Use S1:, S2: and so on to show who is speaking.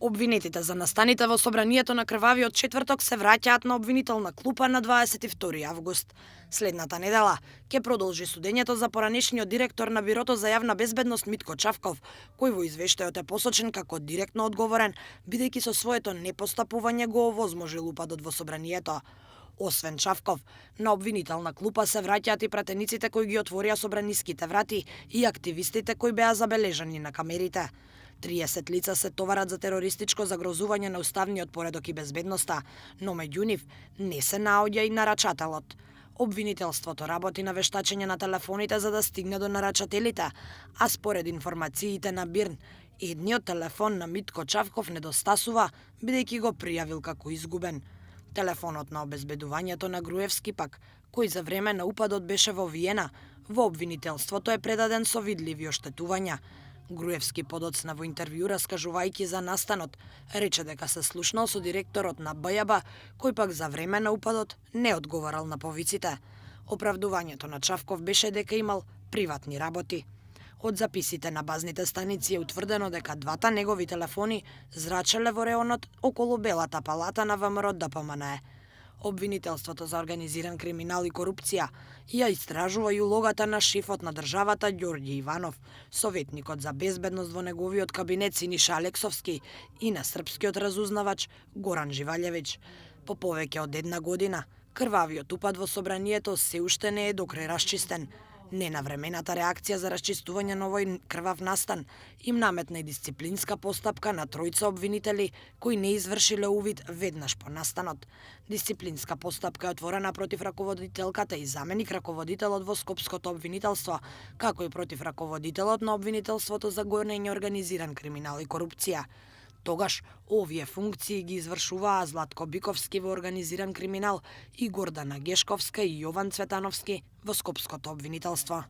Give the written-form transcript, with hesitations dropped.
S1: Обвинетите за настаните во собранието на крвавиот четврток се враќаат на обвинителна клупа на 22 август. Следната недела ќе продолжи судењето за поранешниот директор на Бирото за јавна безбедност Митко Чавков, кој во извештајот е посочен како директно одговорен, бидејќи со своето непостапување го овозможил упадот во собранието. Освен Чавков, на обвинителна клупа се враќаат и пратениците кои ги отворија собраниските врати и активистите кои беа забележани на камерите. 30 лица се товарат за терористичко загрозување на уставниот поредок и безбедноста, но меѓу нив не се наоѓа и нарачателот. Обвинителството работи на вештачење на телефоните за да стигне до нарачателите, а според информациите на БИРН, едниот телефон на Митко Чавков недостасува, бидејќи го пријавил како изгубен. Телефонот на обезбедувањето на Груевски пак, кој за време на упадот беше во Виена, во обвинителството е предаден со видливи оштетувања. Груевски подоцна во интервју раскажувајќи за настанот, рече дека се слушнал со директорот на БЈБ, кој пак за време на упадот не одговарал на повиците. Оправдувањето на Чавков беше дека имал приватни работи. Од записите на базните станици е утврдено дека двата негови телефони зрачеле во реонот околу Белата палата на ВМРО ДПМНЕ. Обвинителството за организиран криминал и корупција ја истражува и улогата на шефот на државата Ѓорѓе Иванов, советникот за безбедност во неговиот кабинет Синиша Алексовски и на српскиот разузнавач Горан Живалјевиќ. По повеќе од една година, крвавиот упад во собранието се уште не е докрај расчистен. Ненавремената реакција за расчистување на овој крвав настан им наметна и дисциплинска постапка на тројца обвинители кои не извршиле увид веднаш по настанот. Дисциплинска постапка е отворена против раководителката и заменик раководителот во Скопското обвинителство, како и против раководителот на обвинителството за гонење организиран криминал и корупција. Тогаш овие функции ги извршуваа Златко Биковски во организиран криминал и Гордана Гешковска и Јован Цветановски во Скопското обвинителство.